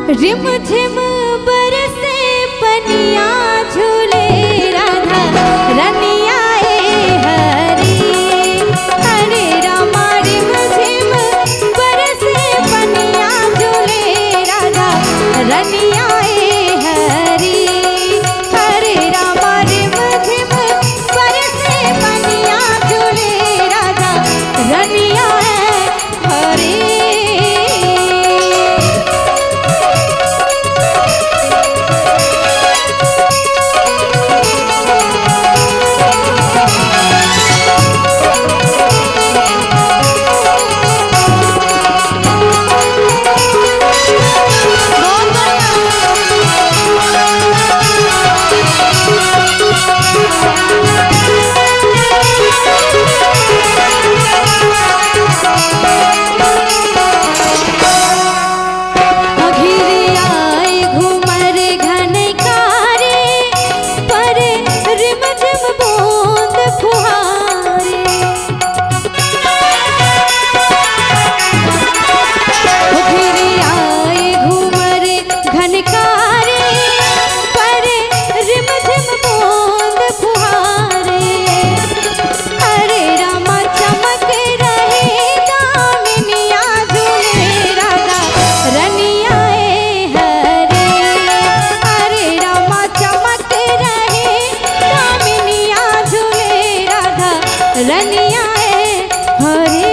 रिम झिम बरसे पनिया झूले राधा रनिया ए हरे। हरे रामा रिम झिम बरसे पनिया झूले राधा रनिया ए हरे। हरे रामा रिम झिम बरसे पनिया झूले राधा रनिया ए हरे। बहुत बढ़िया। अघिर आए घूमर घनकारे पर रिमझिम बूंद फुहारे। अघिर आए घूमर घनकारे पर रिमझिम बूंद फुहारे। हरे रामा चमक रहे दामिनिया झूले राधा रनिया ए हरे। हरे रामा चमक रहे दामिनिया झूले राधा रनिया ए हरे।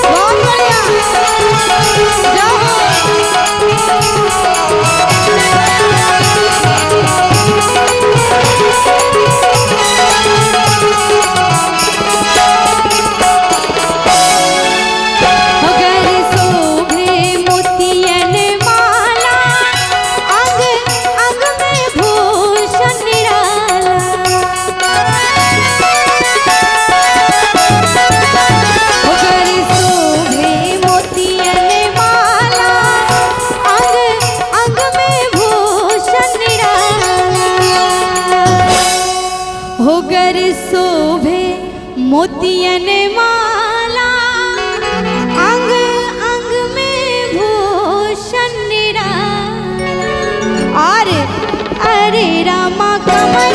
बहुत बढ़िया। जाओ। अगर शोभे मोतियन माला अंग अंग में भूषण निराला। अगर शोभे मोतियन माला अंग अंग में भूषण निराला। होगर शोभे मोतियन माला अंग अंग में भूषण निराला। और अरे रामा कमर